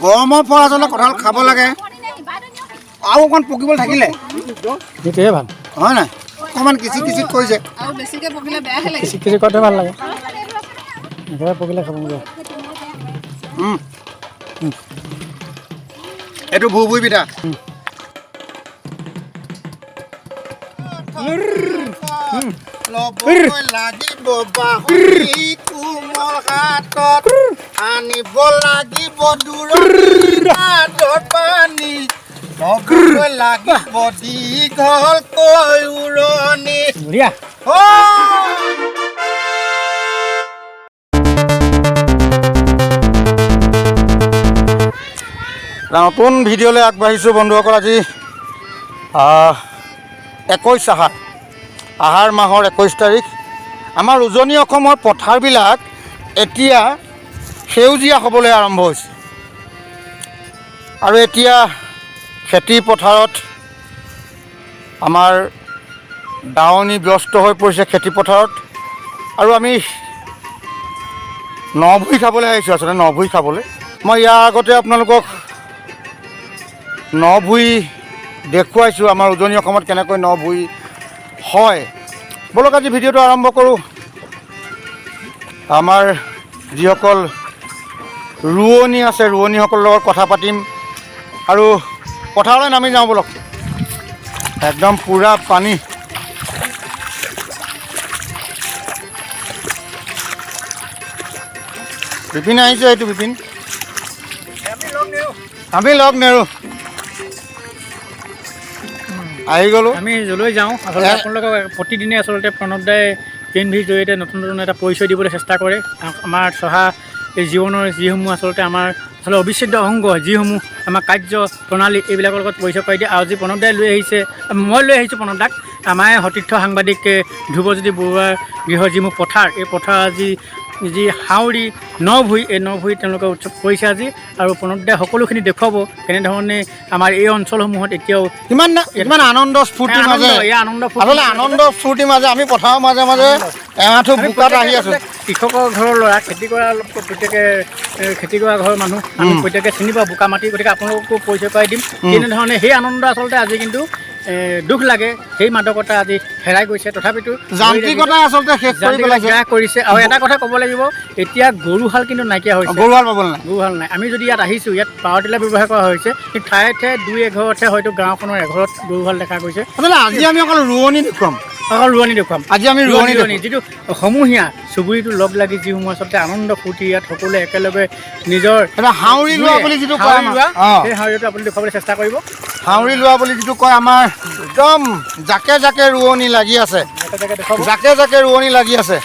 গৰমৰ ফল আচলতে কঁঠাল খাব লাগে। আৰু অকণমান পকিবলৈ থাকিলে সেইটোৱে ভাল। হয় নাই? অকণমান কিচি কিচিত কৰিছে। আৰু বেছিকৈ পকিলে বেয়াহে লাগে। কিচি কিচি কৰোঁতে ভাল লাগে, একেবাৰে পকিলে খাব মন যায়। এইটো ভুভুই পিঠা। ল'বই লাগিব বাঁহী কোমল হাতত, আনিব লাগিব দূৰত পানী, ল'বই লাগিব দীঘলকৈ উৰণি। বঢ়িয়া। নতুন ভিডিঅ'লৈ আগবাঢ়িছোঁ বন্ধুসকল। আজি 21 আহাৰ, আহাৰ মাহৰ 21 তাৰিখ। আমাৰ উজনি অসমৰ পথাৰবিলাক এতিয়া সেউজীয়া হ'বলৈ আৰম্ভ হৈছে আৰু এতিয়া খেতি পথাৰত আমাৰ দাৱনী ব্যস্ত হৈ পৰিছে খেতি পথাৰত। আৰু আমি নভুই খাবলৈ আহিছোঁ, আচলতে নভুই খাবলৈ। মই ইয়াৰ আগতে আপোনালোকক নভুই দেখুৱাইছোঁ, আমাৰ উজনি অসমত কেনেকৈ নভুই হয়। ব'লক আজি ভিডিঅ'টো আৰম্ভ কৰোঁ। আমাৰ যিসকল ৰোৱনী আছে, ৰোৱনীসকলৰ লগত কথা পাতিম আৰু পথাৰলৈ নামি যাওঁ ব'লক। একদম পূৰা পানী। বিপিন আহিছে, এইটো বিপিন। আমি লগ নেৰো, আহি গ'লোঁ। আমি য'লৈ যাওঁ আচলতে আপোনালোকক প্ৰতিদিনে আচলতে প্ৰণৱ দাই পেন ভিৰ জৰিয়তে নতুন নতুন এটা পৰিচয় দিবলৈ চেষ্টা কৰে। আমাৰ চহা এই জীৱনৰ যিসমূহ আচলতে আমাৰ আচলতে অবিচ্ছেদ্য অংগ, যিসমূহ আমাৰ কাৰ্য প্ৰণালী, এইবিলাকৰ লগত পৰিচয় কৰাই দিয়ে। আৰু আজি প্ৰণৱ দাই লৈ আহিছে, মই লৈ আহিছোঁ প্ৰণৱ দাক, আমাৰ সতীৰ্থ সাংবাদিক ধ্ৰুৱজ্যোতি বৰুৱাৰ গৃহ যিসমূহ পথাৰ, এই পথাৰ আজি যি হাউৰি নভুই, এই নভুই তেওঁলোকে উৎসৱ কৰিছে আজি। আৰু প্ৰণৱ দাই সকলোখিনি দেখুৱাব কেনেধৰণে আমাৰ এই অঞ্চলসমূহত এতিয়াও ইমান ইমান আনন্দ স্ফূৰ্তিৰ মাজে, এই আনন্দ আচলতে আনন্দ স্ফূৰ্তিৰ মাজে আমি পথাৰৰ মাজে মাজে এআঁঠু বোকাত আহি আছোঁ। কৃষকৰ ঘৰৰ ল'ৰা, খেতি কৰা প্ৰত্যেকে, খেতি কৰা ঘৰৰ মানুহ আমি প্ৰত্যেকে চিনি পাওঁ বোকা মাটি, গতিকে আপোনালোককো পৰিচয় কৰাই দিম কেনেধৰণে সেই আনন্দ আচলতে আজি কিন্তু দুখ লাগে সেই মাদকতা আজি হেৰাই গৈছে। তথাপিতো যান্ত্ৰিকতা আচলতে শেষ কৰি পেলাইছে, গ্ৰাস কৰিছে। আৰু এটা কথা ক'ব লাগিব, এতিয়া গৰুহাল কিন্তু নাইকিয়া হৈছে। গৰুহাল পাবলৈ নাই, গৰুহাল নাই। আমি যদি ইয়াত আহিছোঁ, ইয়াত পাৱাৰ টিলাৰ ব্যৱহাৰ কৰা হৈছে, কিন্তু ঠায়ে ঠায়ে দুই এঘৰতহে হয়তো গাঁওখনৰ এঘৰত গৰুহাল দেখা গৈছে। আচলতে আজি আমি অকল ৰোৱনী দেখুৱাম, অকল ৰোৱনী দেখুৱাম আজি আমি ৰোৱনী, ৰোৱনী যিটো সমূহীয়া চুবুৰীটো লগ লাগি যিসমূহ আচলতে আনন্দ ফূৰ্তি ইয়াত সকলোৱে একেলগে নিজৰ হাউৰি লোৱা বুলি যিটো কয়, সেই হাউৰিটো আপুনি দেখুৱাবলৈ চেষ্টা কৰিব। হাউৰি লোৱা বুলি যিটো কয়, আমাৰ একদম জাকে জাকে ৰোৱনী লাগি আছে, জাকে জাকে ৰোৱনী লাগি আছে।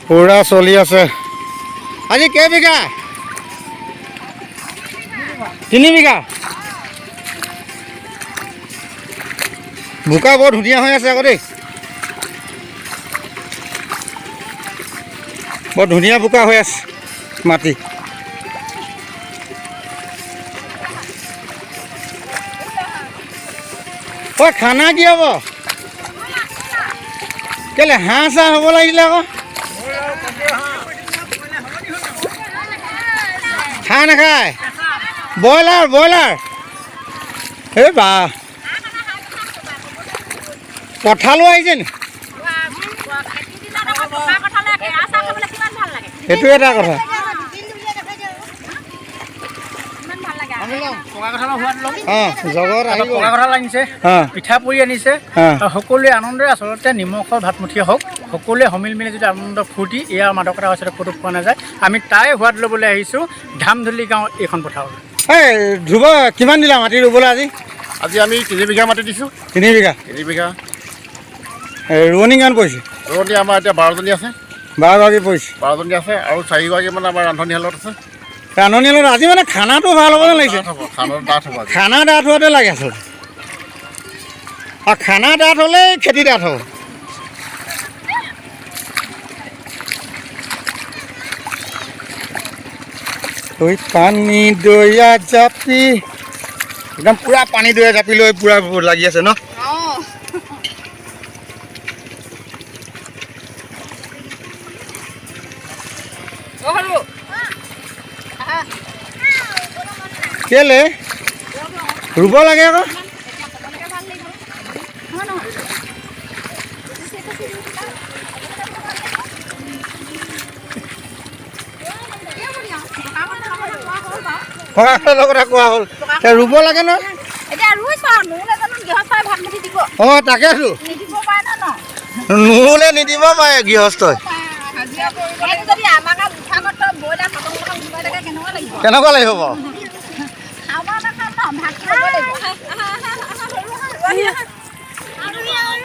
পুৰা চলি আছে। আজি কেইবিঘা? 3 বিঘা। বোকা বৰ ধুনীয়া হৈ আছে আকৌ দেই, বৰ ধুনীয়া বোকা হৈ আছে মাটি। ঐ খানা কি হ'ব? কেলে হাঁহ চাহ হ'ব লাগিছিলে আকৌ। হাঁহ নাখায়, ব্ৰইলাৰ ব্ৰইলাৰ। এই বা কঁঠালো আহিছে নি? সেইটো এটা কথা। পিঠা পুৰি আনিছে সকলোৱে আনন্দৰে, আচলতে নিমখৰ ভাতমুঠি হওক, সকলোৱে সমিল মিলি যিটো আনন্দ ফূৰ্তি, এয়া মাদকতা আচলতে ক'তো পোৱা নাযায়। আমি তাই সোৱাদ ল'বলৈ আহিছোঁ ধামধুলি গাঁও এইখন পথাৰলৈ। এই ধ্ৰুৱ, কিমান দিলা মাটি ৰুবলৈ আজি? আজি আমি 3 বিঘা মাটি দিছোঁ। 3 বিঘা? 3 বিঘা। ৰোৱনী কিমান পৰিছে? ৰোৱনী আমাৰ এতিয়া 12জনী আছে। 12গৰাকী পৰিছে? 12জনী আছে আৰু 4গৰাকী মানে আমাৰ ৰান্ধনীশালত আছে। ৰান্ধনীশালত। আজি মানে খানাটো ভাল হ'ব যেন লাগিছে। ডাঠ হ'ব, খানাটো ডাঠ হ'ব আজি। খানা ডাঠ হোৱাতে লাগে আচলতে, আৰু খানা ডাঠ হ'লেই খেতি ডাঠ হ'ব। ঐ পানী দৈয়া জাপি, একদম পূৰা পানী দৈয়া জাপি লৈ পূৰা লাগি আছে ন? অঁ। অ' সৰু। আহা। কেলে ৰুব লাগে আকৌ। এতিয়া ক'বলৈকে ভাল লাগিব হয় নহয়? ককাহঁতৰ লগত কোৱা হ'ল, এতিয়া ৰুব লাগে ন? এতিয়া ৰুইছো আৰু নুৰুলে জানো গৃহস্থই ভাত মুঠি দিব? অঁ, তাকেতো। নিদিব পাৰে ন? নুৰুলে নিদিব পাৰে গৃহস্থই। হাজিৰা কৰিব লাগিব। যদি আমাক আৰু উঠানত তই ব্ৰইলাৰ 7 টকা উঠবাই থাকে, কেনেকুৱা লাগিব? কেনেকুৱা লাগিব বাৰু? খাব নাখাম ন, ভাত খাব লাগিব।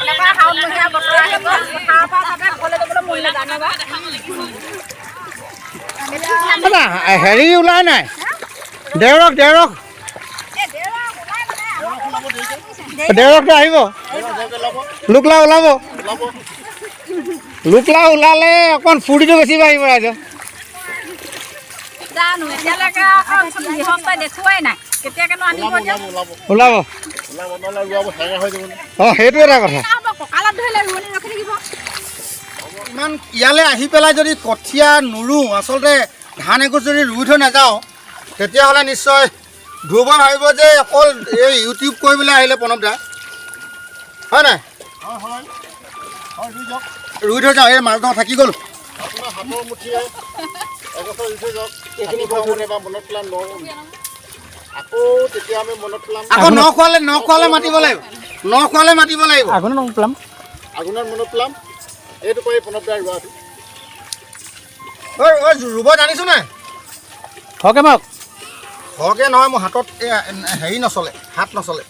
এনেকুৱা শাওণমহীয়া বতৰ আহিব, পথাৰৰ পৰা তাতে ঘৰলৈ যাবলৈ মন নাযায় ন বা? আচ্ছা, হেৰি ওলাই নাই? দেৰক দেৰক। দেৰকটো আহিব, লোকলা ওলাব। ওলাব। লোকলা ওলালে অকণ ফূৰ্তিটো বেছি বাঢ়িব ৰাইজৰ। জানো, এতিয়ালৈকে আকৌ গৃহস্থই দেখুৱাই নাই, কেতিয়াকেনো আনিব এতিয়া। ওলাব। ওলাব। ওলাব, নহ'লে ৰোৱাব হেঙা হৈ যাব। অঁ, সেইটো এটা কথা। হ'ব, কঁকালত ধৰিলে ৰোৱনী ৰখি থাকিব। ইমান ইয়ালৈ আহি পেলাই যদি কঠীয়া নোৰোঁ, আচলতে ধান এগোছ যদি ৰুই থৈ নাযাওঁ, তেতিয়াহ'লে নিশ্চয় ধ্ৰুৱ ভাবিব যে অকল এই ইউটিউব কৰিবলৈ আহিলে প্ৰণৱ দা, হয় নাই? হয় হয় হয়, ৰুই যাওক। ৰুই থৈ যাওঁ, এই মাছডোখৰ থাকি গ'ল। আপোনাৰ হাতৰ মুঠিয়ে এবছৰ ৰুই থৈ যাওক। এইখিনি সময়ত এবাৰ মনত পেলাম ন, আকৌ তেতিয়া আমি মনত পেলাম। আকৌ ন খোৱালে মাতিব লাগিব, ন খোৱালে মাতিব লাগিব। আঘোণত মনত পেলাম। আঘোণত মনত পেলাম, এইটো কৰি প্ৰণৱ দাই ৰোৱাটো। ঐ ঐ, ৰুব জানিছোঁ নাই? সৰহকৈ মাৰক। সৰহকৈ নহয়, মোৰ হাতত এই হেৰি নচলে, হাত নচলে,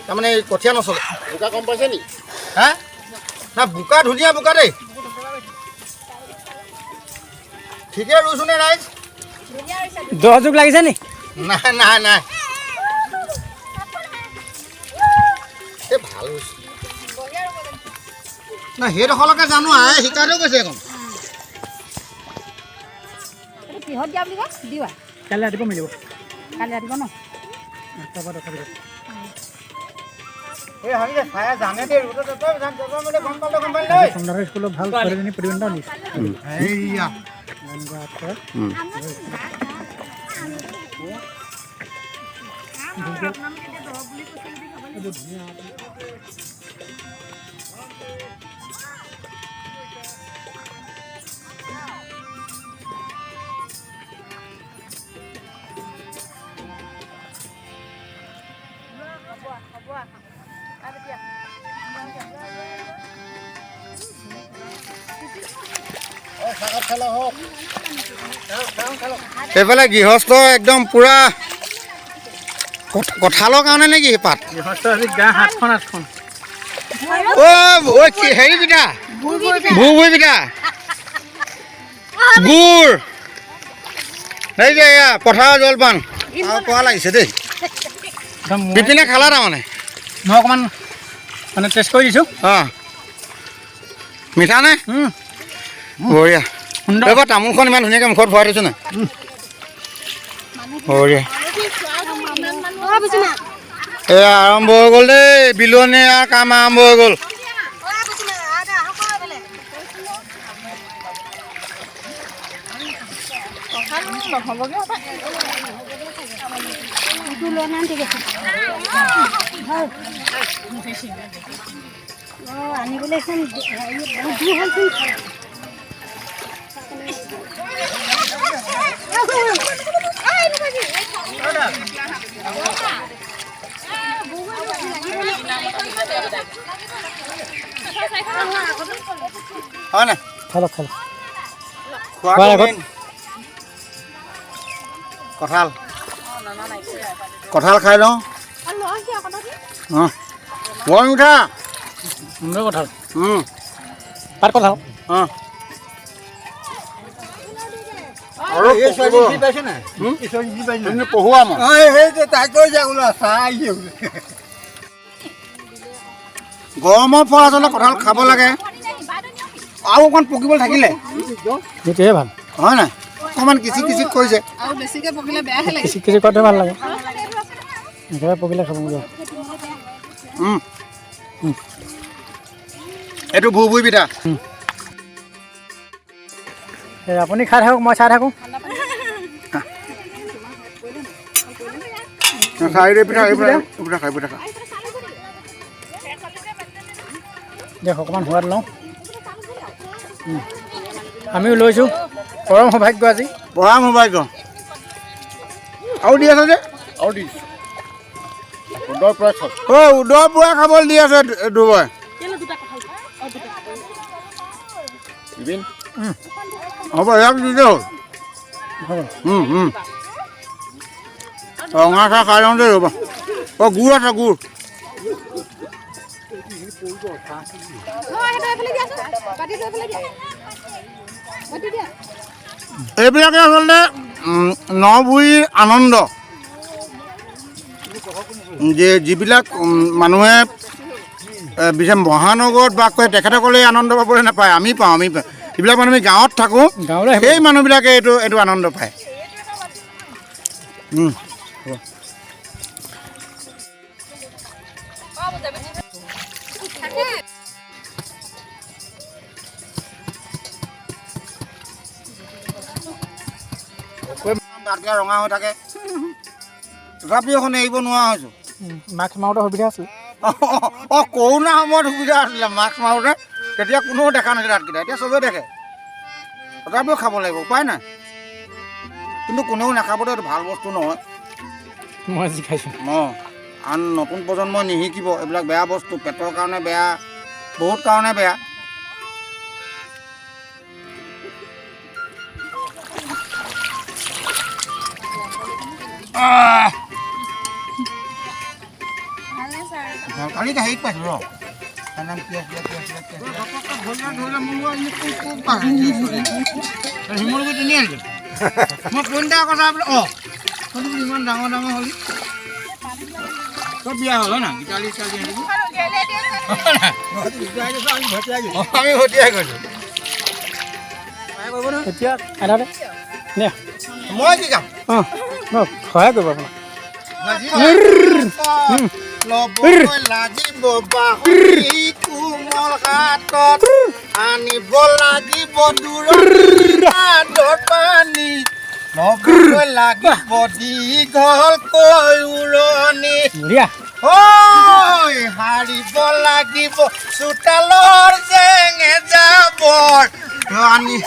তাৰমানে এই কঠীয়া নচলে। বোকা কম পাইছে নি? হা, না, বোকা ধুনীয়া বোকা দেই। ঠিকে ৰুইছোনে ৰাইজ? 10 জোক লাগিছে নি? নাই নাই নাই, এই ভাল হৈছে নাই, সেইডোখৰলৈকে জানো। আই শিকাই থৈ গৈছে এখন। এইটো কিহত দিয়া বুলি কয় দিবা? কাইলৈ ৰাতিপুৱা মিলিব। কালি ৰাতিপুৱা ন? 8টাৰ পৰা 10টাৰ ভিতৰত। জানে দেই। গম পালে দেই। চন্দ্ৰ স্কুলত ভাল ছোৱালীজনী প্ৰতিবন্ধ দিছে। এইয়া। গান গোৱা আখৰা। এইফালে গৃহস্থ একদম পূৰা কঁঠালৰ কাৰণে নেকি সেই পাত? গৃহস্থ আজি গা 7খন 8খন। অ' ঐ, কি হেৰি পিঠা, ভুৰ পিঠা, গুৰ, এই যে এয়া পথাৰৰ জলপান আৰু কোৱা লাগিছে দেই। একদম মই বিপিনে খালা তাৰমানে? মই অকণমান মানে টেষ্ট কৰি দিছোঁ। অঁ, মিঠা নে? বঢ়িয়া। সুন্দৰ। এইবাৰ তামোলখন ইমান ধুনীয়াকৈ মুখত ভৰাই থৈছোঁ নাই, বঢ়িয়া। এয়া আৰম্ভ হৈ গ'ল দেই, বিলনীয়া কাম আৰম্ভ হৈ গ'ল। আনিবলৈচোন বহুত দূৰ হ'লচোন। হয় নাই? খালক খালক। খোৱাটো খোৱাৰ আগত। main। কঁঠাল, কঁঠাল খাই লওঁ। অঁ, বৰ মিঠা। সুন্দৰ কঁঠাল। পাত কঁঠাল। অঁ, আৰু পকিব। তুমি পঢ়োৱা মই। গৰমৰ ফল আচলতে কঁঠাল খাব লাগে। আৰু অকণমান পকিবলৈ থাকিলে সেইটোহে ভাল। হয় নাই? অকণমান কিচিক কিচিক কৰিছে। আৰু বেছিকৈ পকিলে বেয়াহে লাগে। কিচিক কিচিক কৰাটোহে ভাল লাগে, একেবাৰে পকিলে খাব মজা। এইটো ভুভুই পিঠা। এই আপুনি খাই থাকক, মই চাই থাকোঁ। চাৰিৰে পিঠা, এই পিঠা, এই পিঠা খাই, পিঠা খা। দিয়ক অকণমান সোৱাদ লওঁ। আমিও লৈছোঁ, পৰম সৌভাগ্য আজি। পৰম সৌভাগ্য। আৰু দি আছে যে? আৰু দিছোঁ। উদৰ পৰাই খাওক। ঐ, উদৰ পৰাই খাবলৈ দি আছে ধ্ৰুৱই। বিপিন। হ'ব, ইয়াক দিলে হ'ল। হ'ব। ৰঙা চাহ খাই লওঁ দেই, ৰ'বা। অ', গুড় আছে, গুড়। এইবিলাকে আচলতে নভূঁইৰ আনন্দ। যে যিবিলাক মানুহে বিশেষ মহানগৰত বাস কৰে, তেখেতসকলে এই আনন্দ পাবলৈ নাপায়। আমি পাওঁ, আমি পাওঁ। যিবিলাক মানুহ আমি গাঁৱত থাকোঁ, গাঁৱলৈ আহিব। সেই মানুহবিলাকে এইটো আনন্দ পায়। দাঁতকেইটা ৰঙা হৈ থাকে, তথাপিও এখন এৰিব নোৱাৰা হৈছোঁ। মাস্ক মাৰোঁতে সুবিধা আছিল। অঁ, কৰোণা সময়ত সুবিধা আছিলে মাস্ক মাৰোঁতে, তেতিয়া কোনেও দেখা নাছিলে দাঁতকেইটা, এতিয়া চবেই দেখে। তথাপিও খাব লাগিব, উপায় নাই। কিন্তু কোনেও নাখাব দেই, এইটো ভাল বস্তু নহয়। মই আজি খাইছোঁ। অঁ, আন নতুন প্ৰজন্মই নিশিকিব, এইবিলাক বেয়া বস্তু, পেটৰ কাৰণে বেয়া, বহুত কাৰণে বেয়া। কালি হেৰিত পাইছোঁ ৰ। তাৰ নাম কি আছিলে, কি আছিলে, কি আছিলে? শিমলুগুৰি তিনিআলি। মই কোনটা কথা বোলে, অঁ, তই বোলো ইমান ডাঙৰ ডাঙৰ হ'লি, চব বিয়া হ'ল হয় নাই? গীতালি চিতালি আনিবি। আমি ভটিয়াই গৈছোঁ। এতিয়া আধাতে নে? মই কি কাম? অঁ, সহায় কৰিব আপোনাক। ল'বই লাগিব বাঁহী কোমল হাতত, আনিব লাগিব দূৰৰ পানী, ল'বই লাগিব দীঘলকৈ উৰণি। বঢ়িয়া। ঐ, হাৰিব লাগিব চোতালৰ জেঙে জাবৰ আনি,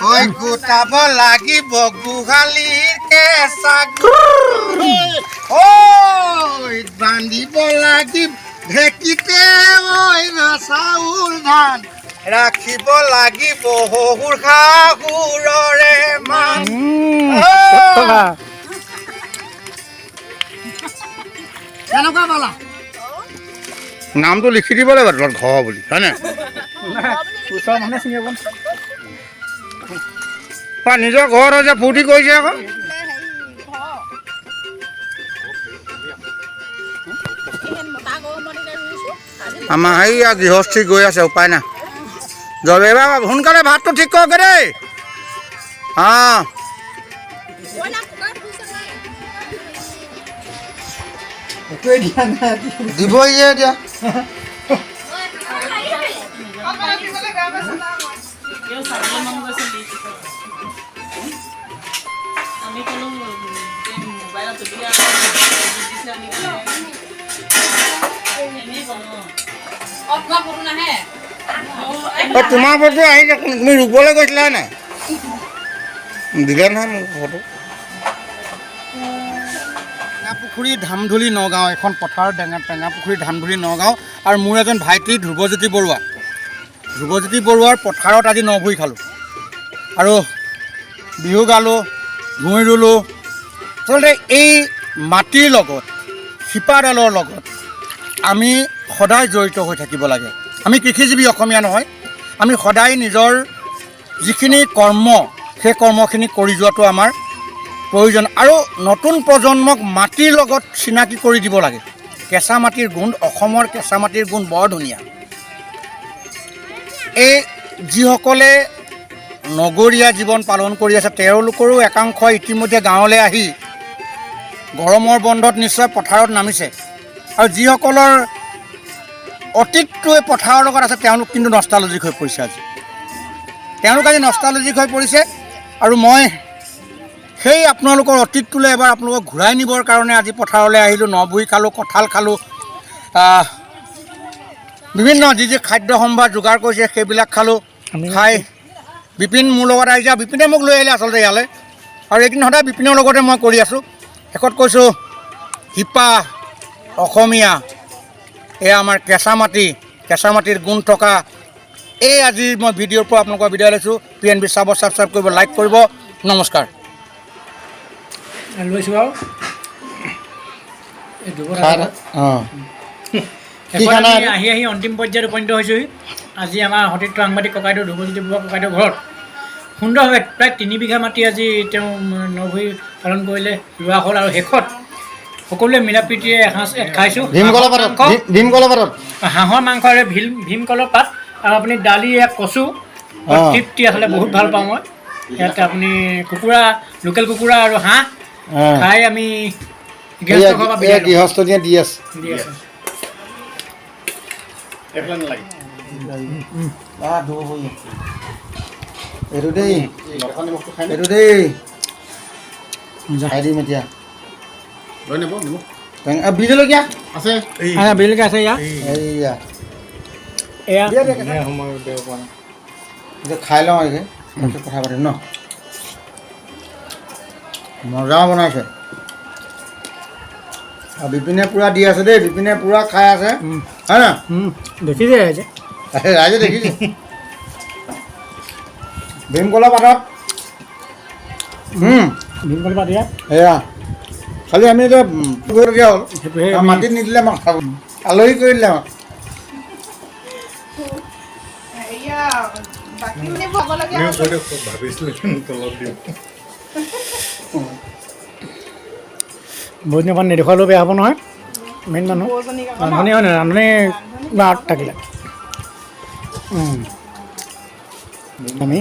ঐ গোটাব লাগিব গোহালিৰ কেঁচা গুৰ। ঐ, বান্ধিব লাগিব ঢেঁকীতে ঐ চাউল ধান, ৰাখিব লাগিব শহুৰ শাহুৰৰে মান। কেনেকুৱা পালা? নামটো লিখি দিব লাগিব তলত ঘৰ বুলি, হয় নাই? ওচৰৰ মানুহে চিনি পাব। বা নিজৰ ঘৰত হৈছে, ফূৰ্তি কৰিছে আকৌ। আমাৰ সেইয়া গৃহস্থী গৈ আছে, উপায় নাই। এইবাৰ সোনকালে ভাতটো ঠিক কৰগে দেই। অঁ, দিবই যে এতিয়া। অ, তোমাৰ ফটো আহিছে, তুমি ৰুবলৈ গৈছিলা নাই? দিলে নহয় মোক ফটো। টেঙাপুখুৰী ধামধুলি নগাঁও, এখন পথাৰ টেঙাপুখুৰী ধামধুলি নগাঁও। আৰু মোৰ এজন ভাইটি ধ্ৰুৱজ্যোতি বৰুৱা, ধ্ৰুৱজ্যোতি বৰুৱাৰ পথাৰত আজি নভুঁই খালোঁ আৰু বিহু গালোঁ, ভূঁই ৰুলোঁ। আচলতে এই মাটিৰ লগত, শিপাডালৰ লগত আমি সদায় জড়িত হৈ থাকিব লাগে। আমি কৃষিজীৱী অসমীয়া নহয়, আমি সদায় নিজৰ যিখিনি কৰ্ম সেই কৰ্মখিনি কৰি যোৱাটো আমাৰ প্ৰয়োজন। আৰু নতুন প্ৰজন্মক মাটিৰ লগত চিনাকি কৰি দিব লাগে। কেঁচা মাটিৰ গোন্ধ, অসমৰ কেঁচা মাটিৰ গোন্ধ বৰ ধুনীয়া। এই যিসকলে নগৰীয়া জীৱন পালন কৰি আছে তেওঁলোকৰো একাংশ ইতিমধ্যে গাঁৱলৈ আহি গৰমৰ বন্ধত নিশ্চয় পথাৰত নামিছে। আৰু যিসকলৰ অতীতটোৱে পথাৰৰ লগত আছে তেওঁলোক কিন্তু নষ্টালজিক হৈ পৰিছে আজি। তেওঁলোক আজি নষ্টালজিক হৈ পৰিছে। আৰু মই সেই আপোনালোকৰ অতীতটোলৈ এবাৰ আপোনালোকক ঘূৰাই নিবৰ কাৰণে আজি পথাৰলৈ আহিলোঁ। নভুই খালোঁ, কঁঠাল খালোঁ, বিভিন্ন যি যি খাদ্য সম্ভাৰ যোগাৰ কৰিছে সেইবিলাক খালোঁ। খাই বিপিন মোৰ লগত আহিছে, বিপিনে মোক লৈ আহিলে আচলতে ইয়ালৈ। আৰু এইকেইদিন সদায় বিপিনৰ লগতে মই কৰি আছোঁ। শেষত কৈছোঁ, শিপা অসমীয়া, এয়া আমাৰ কেঁচা মাটি, কেঁচা মাটিৰ গুণ থকা এই আজিৰ মই ভিডিঅ'ৰ পৰা আপোনালোকৰ বিদায় লৈছোঁ। PNB চাব, ছাবস্ক্ৰাইব কৰিব, লাইক কৰিব। নমস্কাৰ। লৈছোঁ আৰু এই ধ্ৰুৱ দাদা। অঁ, শেষত আমি আহি আহি অন্তিম পৰ্যায়ত উপনীত হৈছোঁহি। আজি আমাৰ সতীৰ্থ সাংবাদিক ককাইদেউ ধ্ৰুৱজ্যোতি বৰুৱা ককাইদেউৰ ঘৰত সুন্দৰভাৱে প্ৰায় 3 বিঘা মাটি আজি তেওঁ নভুই পালন কৰিলে, ৰোৱা হ'ল। আৰু শেষত সকলোৱে মিলা প্ৰীতিৰে এসাঁজ খাইছোঁ। ভীমকলৰ পাতত, ভীমকলৰ পাতত হাঁহৰ মাংস আৰু ভীমকলৰ পাত আৰু আপুনি দালি, এক কচু, তৃপ্তি আচলতে বহুত ভাল পাওঁ মই। ইয়াত আপুনি কুকুৰা, লোকেল কুকুৰা আৰু হাঁহ খাই আমি গৃহস্থনীয়ে দি আছে, দি আছে। এইটো দেই, এইটো দেই, খাই দিম এতিয়া। বিজলকীয়া আছে, বিজলকীয়া আছে। এইয়া এয়া খাই লওঁ, এই কথা পাতিম ন। মজা বনাইছে আৰু বিপিনে পূৰা দি আছে দেই, বিপিনে পূৰা খাই আছে। হয় না, দেখিছে ৰাইজে, ৰাইজে দেখিছে। ভীমকলৰ পাতত, ভীমকলৰ পাত ইয়াত। এয়া খালি আমি এতিয়া কৰিবলগীয়া হ'ল, মাটিত নিদিলে আমাক খাব, আলহী কৰি দিলে আমাক। বহুত দিনৰ পৰা নেদেখুৱালেও বেয়া হ'ব নহয়, মেইন মানুহ ৰান্ধনি হয় নহয়, ৰান্ধনি থাকিলে আমি